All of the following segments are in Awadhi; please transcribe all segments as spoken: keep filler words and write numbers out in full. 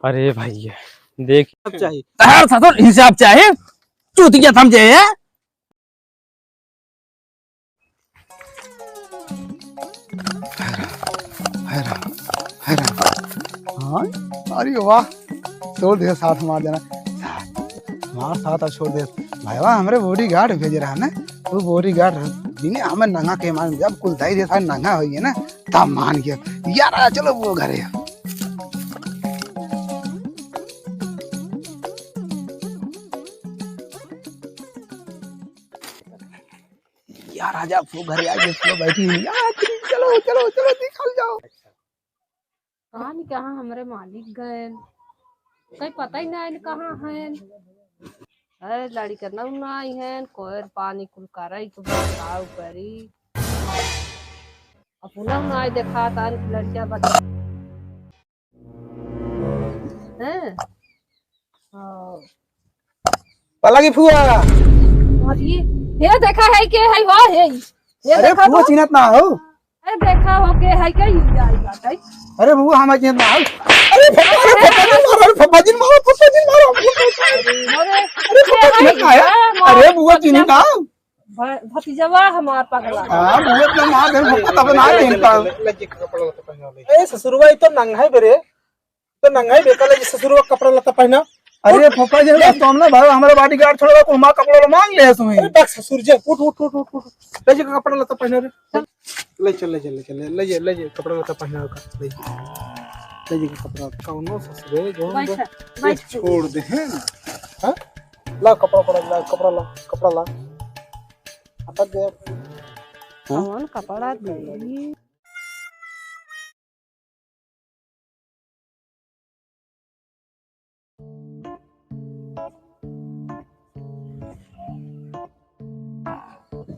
अरे भैया, देख। अब चाहिए। हर ससुर हिसाब चाहे। चूतिया समझे है। हाय राम, हाय राम, हाय राम। हाँ, अरे वाह, छोड़ दे साथ हमार जना। साथ, हमार साथ अब छोड़ दे। भाईवा, हमरे bodyguard भेजे रहा ना, वो bodyguard रहा। बिने हमें नंगा के मान, जब कुल दाई दे साथ नंगा होइए ना, तब मान गया। यार, आ, चलो वो घरे। यार, आजा, वो घरे आ गए, वो बैठी हुई। यार, चलो, चलो, चलो, निकल जाओ। कहाँ नहीं, कहाँ हमरे मालिक गए, कहीं पता ही ना है कहाँ हैं। अरे, लड़िका ना, ना आई हैं, कोयर पानी कुल करे के बाद आउ करी। अपना ना आई देखा, तान लड़िका बता। हैं? हाँ। पलागी फुआ। अरे, हे देखा है के है, वाह है। ये अरे देखा फुआ, तो। चिन्हत ना हो? अरे देखा हो के है के, ये आई बात है। अरे फुआ, हम चिन्हत ना हो। अरे फुआ, अरे फुआ, अरे फुआ, अरे फुआ, जिन मारो, फुआ, जिन मारो। अरे, अरे फुआ, ये चिन्हत ना है। हाँ, अरे फुआ, चिन्हत ना। भ-, भतीजवा हमार पगला। हाँ, बुआ इतना मार दे, हमको तब ना देन पाओ। ए, ससुरवा, ई तो नंगा है बे रे। तो नंगा है बे, का ले ससुरवा कपड़ा लत्ता पहना। अरे फूफा जी, बस तो हम ना भाई, हमारे bodyguard छोड़वा, कुल माँ कपड़ा वाला मांग ले तुम्हें। अरे, बस ससुर जी, उठ, उठ, उठ, उठ, उठ। ले जी कपड़ा लत्ता पहना रे। ले चल, ले चल, ले चल, ले, ले जी, ले जी, कपड़ा लत्ता पहना ओका, ले जी। ले जी कपड़ा, कौनो ससुरे, जौन बैठ, बे-, बैठ। एक छोड़ दे, हैं? हाँ? ला कपड़ा, पड़ा, ला कपड़ा, ला कपड़ा, ला। हटा दे। हाँ? कौन कपड़ा दे?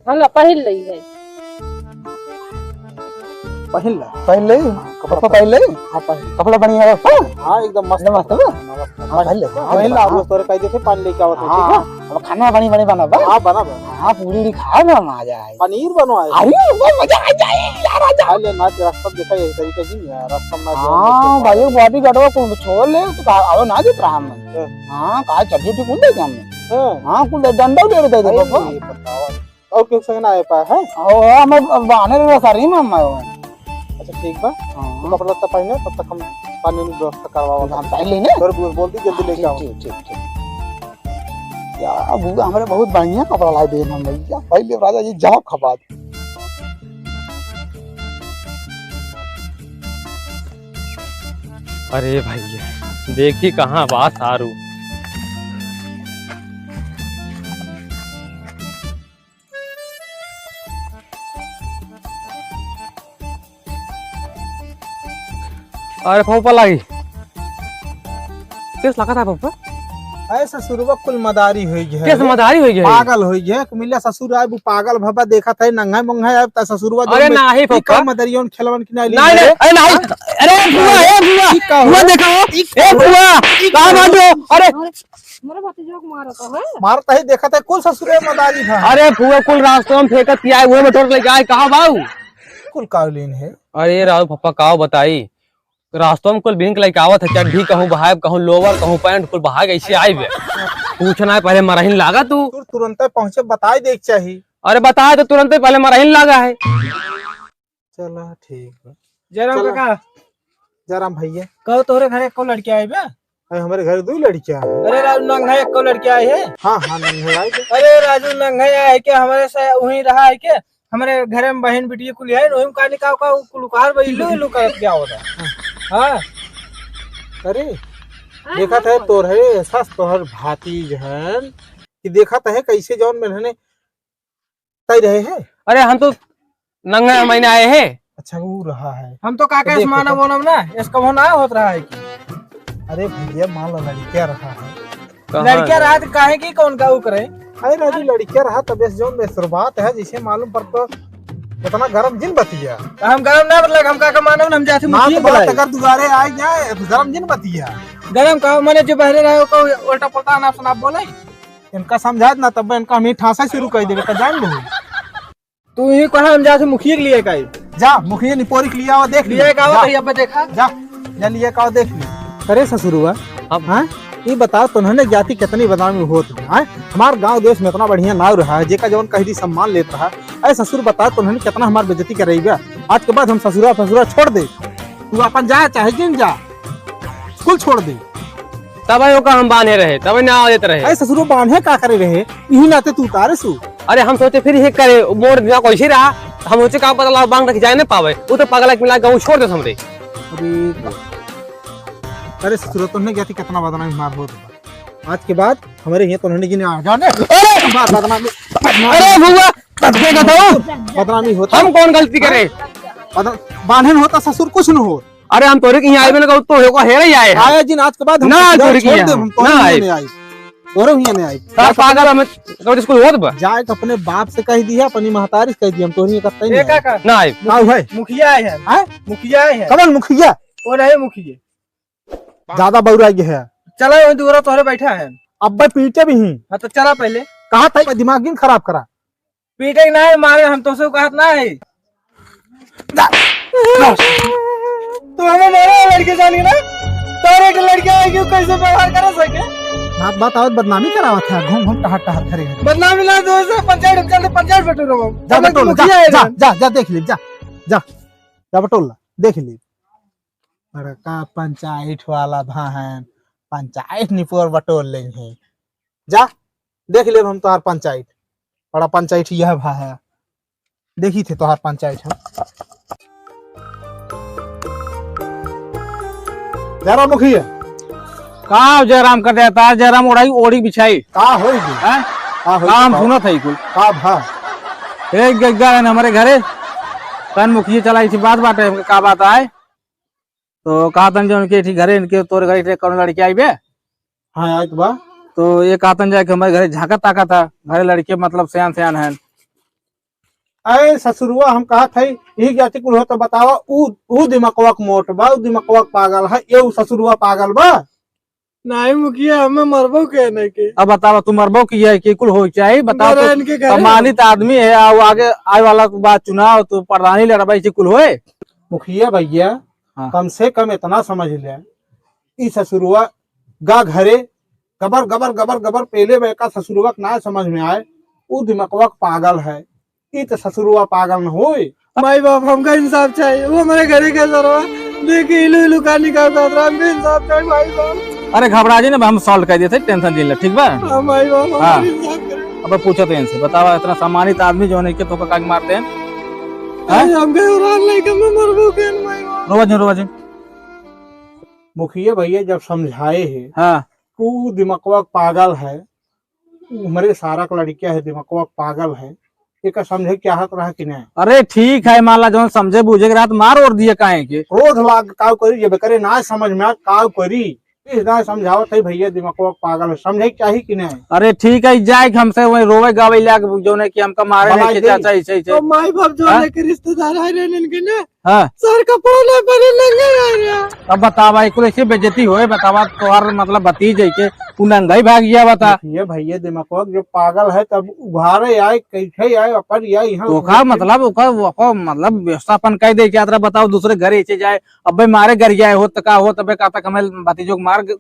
हम ला पहिर लई है। पहिर ला। पहिर ले? हाँ, कपड़ा कपड़ा पहिर ले? हाँ, पहिर। कपड़ा बढ़िया है, हाँ? हाँ, एकदम मस्त एकदम मस्त कपड़ा। है? हाँ, मस्त। हाँ, पहिर ले। हाँ, पहिर ला, हाँ। अब तोरे कह देते, पानी लेके आवत है, ठीक है? हाँ, अब खाना बनी बनी बना बा। हाँ, बना बा। हाँ, पूरी उरी खाए ना, मजा आए। पनीर बनवाए। अरे, वो मजा आ जाए, यार, आ जा। खा ले, ना, रास्ता देखा, यही तरीका जी, यार, रास्ता में हाँ, भाई, bodyguardवा को छोड़ ले, तो कहा, अब ना देत रहा हम। हाँ। हाँ, कहा, चड्डी उड्डी कुल दे दे हमने। हाँ। हाँ, कुल दे, डंडा उडे दे दे, अरे, पापा। ये बताओ। और केहू संग ना आए पाए, हैं? ओ, हम अब आने रहे सारी में हम आए हैं। अच्छा, ठीक बा। हाँ। तू कपड़ा लत्ता पहने, तब तक हम पानी में व्यवस्था करवावा। हम पहन लेने? तोरे बुआ बोल दी, जल्दी लेके आओ। ठीक, ठीक, ठीक। या, बुआ हमरे बहुत बढ़िया कपड़ा लाई दे हम भैया। पहले राजा जी जाओ खपात। अरे भैया, देखी कहाँ बा सारू। अरे फूफा लागी। कैस लागत है फूफा? अरे ससुरवा कुल मदारी होइ गया। कैस मदारी होइ गया? पागल होइ गया। मिला ससुर आए, वो पागल भबा देखत है, नंगा मंगा आए, ता ससुरवा अरे जो में नाही ई फूफा। का मदरियों खेलवन की नहीं नहीं, ली नहीं, रे? अरे नहीं। हाँ? अरे फुआ, ए फुआ, ई का फुआ हो? देखा हो? ई का ए हो? फुआ, ई का का हो? बात हो? अरे मोरे भतीजो को मारत है। मारत है, देखत है, कुल ससुरे मदारी था। अरे फुआ, कुल रास्ता में फेंकत किया है, वो में ठोक लेके आए, कहाँ बाऊ? कुल कावलीन है। अरे राव फप्पा, काव बताई, रास्ता में कुल बिंक लेके आवत है, चड्ढी कहूँ बहायब, कहूँ लोवर, कहूँ पैंट, कुल बहा के ऐसे आए बे। पूछना है, पहले मरहिन लागा तू। तू तुरंते पहुँचे, बताए देख चाही। अरे बताए तो तुरंते, पहले मरहिन लागा है। चला, ठीक बा। जयराम चला। काका। जयराम भैया। कहो तोहरे घरे एको लड़किया आए बा? अरे, हमरे घरे दुइ लड़किया है। अरे, राजू नंगा एको लड़किया आए है? हाँ, हाँ, नंगा आए के। अरे, राजू नंगा आए के, हमरे से वहीं रहा है के? हमरे घरे में बहिन बिटिया कुल है, वहीं में का निकाल का कुल उखाड़ बा, इल्लू, इल्लू करत क्या होता? हाँ। अरे, देखत है तोहरे सास, तोहर भातीज हन, कि देखत है कैसे जौन में हने तय रहे हैं? अरे, हम तो नंगा महीने आए हैं। अच्छा, वो रहा है। हम तो का तो के देखो मानव तो। वनव ना, इसका वो ना होत रहा है कि। अरे भैया, मान लो लड़किया रहा है। कहाँ लड़किया है? रहा तो काहे की कौन का ऊ करे? अरे राजू, लड़किया रहा तबे से जौन बेसुरबात है, जैसे मालूम पड़तो उतना गरम जिन बतिया। तो हम गरम ना मतलब, हम का के मानव ना, हम जाते ना मुखिया तो बात बुलाए। अगर दुआरे आ जाए तो गरम जिन बतिया। गरम का मने जो बहरे रहे को उल्टा पुल्टा अनाप शनाप बोले। इनका समझाए ना, तब इनका हम ही ठासा शुरू कर देबे, तो जान लो। तू ही कहा हम जा से मुखिया के लिए का आई। जा, मुखिया निपोरी के लिए आओ, देख लिए का आओ, जा। भैया, अब देखा। जा, जा लिए का आओ, देख ले। अरे ससुरुआ, अब हाँ, ई बताओ, तोन्हने जाति कितनी बदनामी होत बा, हाँ? हमार गांव देश में इतना बढ़िया नाव रहा है, जेका जवन कह दी सम्मान लेत रहा। अरे ससुर, बताओ, तोन्हने कितना हमार बेइज्जती कराई बा। आज के बाद हम ससुरा फसुरा छोड़ दे, तू अपन जा, चाहे जिन जा, कुल छोड़ दे। तब ओका हम बांधे रहे, तब ना आवत रहे। अरे ससुरो, बांधे का करे रहे, इही नाते तू उतारे सु। अरे हम सोचे फिर ये करे, मोर दिमाग वैसे रहा, हम सोचे का पता लाओ बांध रख जाए ना पावे, वो तो पागल के मिला गऊ छोड़ दे हमरे। अरे, अरे ससुरो, तुमने क्या थी, कितना बदनामी मार होत बा। आज के बाद हमारे यहाँ तो नहीं गिने आ जाने। अरे! मार बदनामी, बदनामी। अरे भुआ, तब के बताऊं? बदनामी होता। हम कौन गलती करे? बदन-, बांधन होता ससुर, कुछ न हो। अरे हम तोरे के यहाँ आए बिना कहूँ तो हेको हेरे ही आए हैं। आया जिन, आज के बाद हम ना, तोरे के छोड़ यहाँ दे, हम तोरे ना आए। नहीं आए। तोरे यहाँ नहीं आए। साला पागल हमें, तो स्कूल होत बा। जाए तो अपने बाप से कह दिया, अपनी महतारी से कह दिया, हम तोरे यहाँ करते ही ए नहीं आए। काका, ना आए। का है? मुखिया आए हैं। हैं? मुखिया आए हैं। कमल मुखिया? वो नहीं मुखिया। ज्यादा बौरा गया है। चला, वही दूरा तोहरे बैठा है। अब्बे पीटे भी ही। हाँ, तो चला पहले। कहा था, दिमाग दिन खराब करा। पीटे के ना है, मारे, हम तो से कहत ना है। जा। तो हमें मारे लड़के जानी ना, तोरे के लड़के आए क्यों, कैसे व्यवहार कर सके? बात, बात आवत बदनामी करावत है, घूम घूम टहर टहर घरे घरे। बदनामी ना दो से पंचायत, चल दे पंचायत बटोर रहो। जा हमें तो बटोर, जा, मुखिया है जा, ना। जा, जा, देख ले, जा, जा, जा बटोर ला, देख ले। बड़का पंचायत वाला भा हैं, पंचायत निपोर बटोर लेंगे। जा, देख लेब हम तोहार पंचायत। बड़ा पंचायत यह भा है, देखी थे तोहार पंचायत हम। जरा मुखिया। का जयराम कर देता, जयराम ओढ़ाई, ओढ़ी बिछाई। का होई बे? हैं? का होई का हम बे? सुनत है कुल। का भा? एक जग्गा है हमरे घरे, तन मुखिया चला, इसी बात बाटे, हमके का बात आए? तो कहा तन जो उनके ठीक घरे, इनके तोरे घरे ठीक कौन लड़के आई बे? हाँ, आइत बा। तो ये कहा तन जाए कि हमारे घरे झांका ताका था, घरे लड़के मतलब सयान सयान हैं। अरे ससुरुआ, हम कहा था, यही जाति कुल हो तो बतावा, ऊ, ऊ दिमकवा के मोट बा, ऊ दिमकवा के पागल है, ये ऊ ससुरुआ पागल बा? नहीं मुखिया, हमें मरबो के नहीं के। अब बतावा, तू मरबो की है कि कुल हो चाहे? बतावा, मरा तू इनके घरे। सम्मानित आदमी है, आ, आगे आए वाला बा चुनाव, तो प्रधानी लड़बा, इसे कुल होए? मुखिया भैया, हाँ। कम से कम इतना समझ ले, ई ससुरुआ गा घरे गबर, गबर, गबर, गबर पेले बा, एका ससुरुआ के ना समझ में आए, ऊ दिमकवा के पागल है, ई त ससुरुआ पागल न होए। माई बाप, हमका इंसाफ चाहिए, वो हमारे घरे के सरवा, देखिए इलू इलू का निकाल कर रहा, हमका इंसाफ चाहिए माई बाप। अरे घबरा जी ना, हम solve कर देते, tension जिन ले, ठीक बा? हाँ माई बाप, हाँ। हमारे इंसाफ करें। अब पूछो तो इनसे, बतावा, इतना सम्मानित आदमी जो है, के तो का मारते हैं? अरे हाँ? हमका उरान लइका में मरबो के माई बाप। रोवा जिन, रोवा जिन। मुखिया भैया जब समझाए है हाँ। कि ऊ दिमकवा के पागल है, ऊ हमरे सारा के लड़किया है, दिमकवा के पागल है, एका समझे के चाहत रहा कि नहीं? अरे ठीक है, मान ला जौन समझे बूझे के रहा त मार ओर दिए काहे के? क्रोध लाग काव करी, जब करे ना समझ में आ काव करी, इस ना समझावत है भैया, दिमकवा के पागल है, समझे के चाही कि नहीं? अरे ठीक है, जाए कि हमसे वही रोवे गावे लाग, जौन है कि हमका मारे भला नहीं के ही। चाचा, ऐसे, ऐसे। तो माई बाप जो हाँ? है कि रिश्तेदार आए रहे इनके ना, हाँ। सर कपड़ा ना पहने नंगे आ रहा। अब बतावा, कुल ऐसे बेइज्जती होए, बतावा, तोहर मतलब भतीज है के, उ नंगा ही भाग गया, बता। ये भैया दिमाग जो पागल है, तब उघारे आए, कैसे आए, अपन आए, यहाँ तो का घूम के। मतलब, ओका, ओका मतलब व्यवस्थापन कर दे, क्या तरह बताओ, दूसरे घर ऐसे जाए, अबे मारे घर गया हो, तो का हो, तबे का तक हमें भतीजों को मार ग-,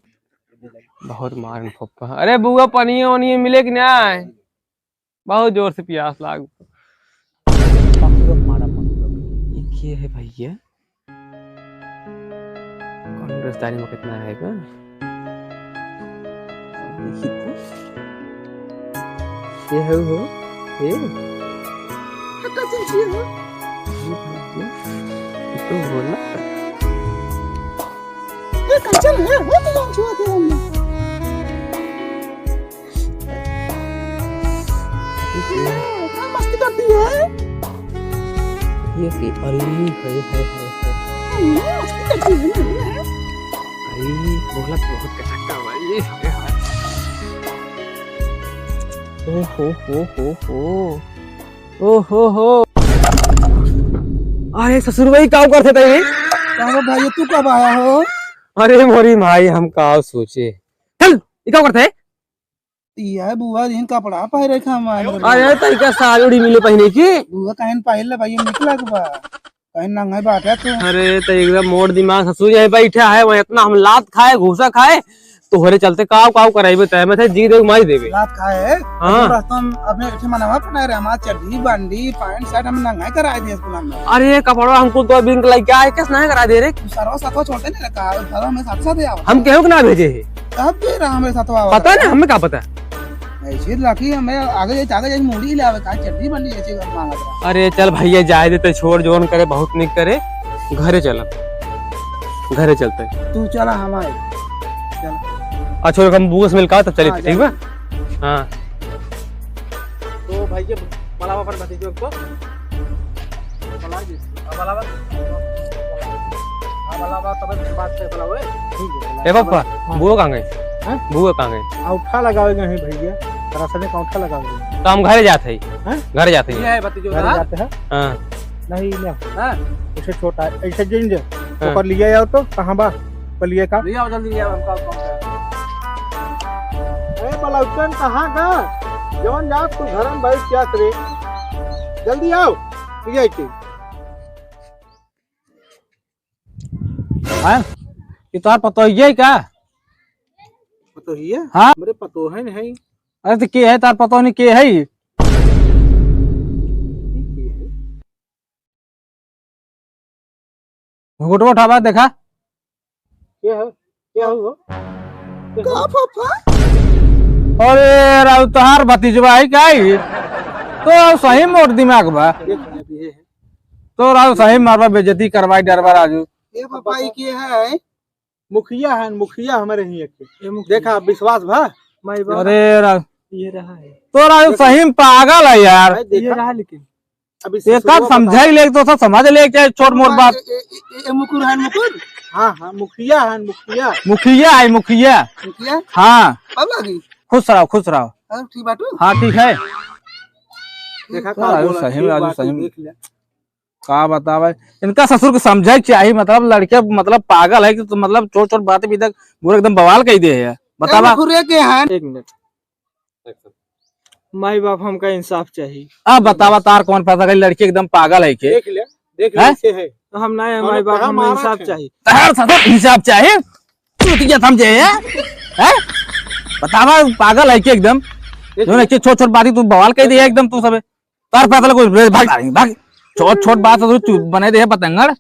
बहुत मार पप्पा। अरे बुआ, पनिया वनिया मिले कि ना? बहुत जोर से प्यास लाग। पकड़ो, मारा पकड़ो। ये के है भैया? कौन रसदारी में कितना है बा? देखी तो। ये है वो? ये? हटा दीजिए। ये भैया। ये तो बोला। ये कंचन है, वो तो नाम छुआ दे हमने। ये क्या? इतना मस्ती करती है। ये की, अरे, हाय, हाय, हाय, हाय। ये मस्ती करती है ना, ये है। अरे, बोला तो बहुत कचकता भाई, हाय, हाय। ओ हो, हो, हो, हो। ओ हो, हो। अरे, ससुर भाई, का करते थे ये? अरे भाई, तू कब आया हो? अरे, मोरी माई, हम का सोचे। चल, ये का करते हैं? ये बुआ जिन कपड़ा पहरे था हमारे। अरे, तरीका साड़ी उड़ी मिले पहने की। बुआ कहन पहले भाई, हम निकला के बा। भाई नंगे बाटे तू। अरे तो एकदम मोट दिमाग ससुर यहीं बैठा है, वहीं इतना हम लात खाए, घूसा खाए, तोहरे चलते काव काव कराइबे तय में थे, जी देख माई देबे। लात खाए है? हाँ। हम रास्ता में अपने इठे मनवा पर नहीं रहे, हमार चड्ढी, बंडी, पैंट, शर्ट हम नंगे कराए दिए स्कूल में। अरे कपड़वा हमको तो बिन के लइका है, किस नहीं करा दे रे? सरवा सतवा छोड़ते नहीं रखा, सरवा में साथ साथ ही आओ। हम केहू के ना भेजे है। तब भी रहा हमें सतवा पता वाला। नहीं, हमें का पता? ऐसे लकी हमें आगे जाए, आगे जाए, मूड़ी ले आवे, का चड्ढी बंडी ऐसे मांगत रहा। अरे चल भैया, जाए दे, तो छोड़, जोन करे, बहुत निक करे, घरे चल, घरे चलते। तू चला हमारे, चल। अच्छा, हम बुआ से मिल का, तब चली, हाँ, ठीक बा? हाँ। तो भाई के बुलावा अपन भतीजो को। बुला जी। हाँ, बुलावा। हाँ, बुलावा, तब फिर बात से बुलाओ, ए। ठीक है, ए बुलावा। पापा, हाँ। बुआ कहाँ गए? हाँ? बुआ कहाँ गए? औंठा लगावे गए हैं भैया, दरअसल एक औंठा लगावे गए हैं। तो हम घरे जात है। हाँ? घरे जात है। ये है भतीजो घरे का? जाते हैं। हाँ। नहीं, नहीं। हाँ। उसे छोटा है, ऐसे जिन जे। हाँ। ओकर लिए आओ तो, कहाँ बा? बोलिए का? ले आओ, जल्दी ले आओ, हमका काम है। ए, बलौचन, कहाँ का? जवन जात तू घर में बैठ क्या करे? जल्दी आओ, ले आई के। हैं? ये तोहार पतोहिया है का? पतोहिया? हाँ। हमरे पतोहन है। अरे तो के है तोहार पतोहन, के है? घुघुटवा उठावा देखा। के है? के है वो? का पापा? अरे राजू, तोहार भतीजवा है का ई? तो सही मोट दिमाग बा। देख, ये है। तो राजू सही मारवा, बेइज्जती करवाई डरवा राजू। ए पापा, ई के है? मुखिया है, मुखिया हमारे ही एक। ए मुखिया। देखा, विश्वास भा? माई बाप। अरे रा-, ये रहा है। तो राजू देखा। सही में पागल है यार। भाई, देखा। ये रहा लेकिन। अभी ये ससुरवा कब समझाई बताओ। ले तो सब समझ ले, चाहे छोट मोट बात। ए, ए, ए, ए, मुकुर है, मुकुर? हाँ, हाँ, मुखिया है, मुखिया। मुखिया है, मुखिया। मुखिया? हाँ। कब लगी? खुश रहो, खुश रहो। हाँ, ठीक बाटू? हाँ, ठीक है। देखा, तो का राजू बोला, सही में, ठीक राजू बाटू, सही में। देख लिया। का बतावे, इनका ससुर के समझे के चाही, मतलब लड़के मतलब पागल है कि तो मतलब छोट छोट बातें भी तक बुरा एकदम बवाल कह दे है। बतावा। मुखुरे के हैं। एक मिनट, माई बाप हमका इंसाफ चाही। अब बतावा तार कौन पैसा गई, लड़की एकदम पागल है के? देख ले, देख ले हैं? कैसे है। हम ना है, हम माई बाप, कहाँ हमें मारा इंसाफ है? चाही। तार ससुर इंसाफ चाही? तू तो क्या समझे है? हैं? बतावा पागल है के एकदम? देख जो ले। ना कि छोट छोट बात ही तू बवाल कह दी है एकदम तू सब। तार पैसा कोई रे, भाग, भाग, भाग। छोट, छोट बात तो तू बने दे है पतंगड़।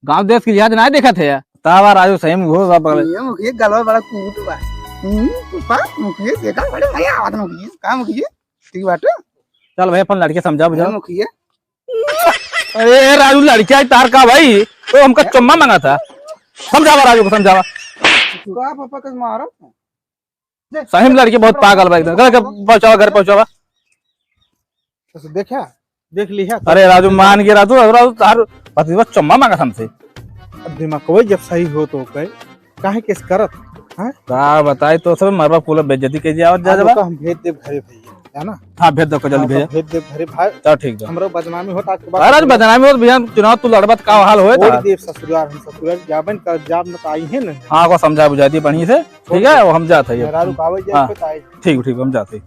गांव देश की लिहाज ना देखत है। तावा राजू सही में घोर बाप रे। ये मुखिया गलवा बड़ा कूट बा। हम्म, पुष्पा, मुखिया देखा बड़े भैया आवत मुखिया। का मुखिया? ठीक बात है। चल भाई, अपन लड़के समझा बुझा। मुखिया। अरे राजू, लड़के आई तार का भाई, तो हमका चुम्मा मांगा था। समझावा राजू को, समझावा। का पापा के मारा? सही में लड़की बहुत पागल बा एकदम। घर के पहुंचावा, घर पहुंचावा। तो देखा, देख लिहा। अरे राजू, मान के राजू, राजू, तार पति बस चुम्मा मांगा हमसे। अब दिमाग को जब सही हो तो कहे, काहे केस करत? हाँ? का बताई तो सब मरबा पूरा बेइज्जती के जावत जा हाँ, जबा। तो हम भेज देब घरे भैया, है ना? हाँ, भेज दो, जल्दी हाँ, तो भेजा। भेज देब घरे भाई। चल ठीक बा। हमरो बदनामी होत आज के बाद। अरे राजू, बदनामी होत भैया, चुनाव तू लड़बत का हाल होए छोड़ था? देब ससुराल, हम ससुराल जाबन का जाब न तो आई है ना। हाँ, को समझा बुझा दी बढ़िया से। ठीक है, वो हम जात है। मेहरारू का आवे जाए हाँ। पे तो आई। ठीक, ठीक, हम जात है।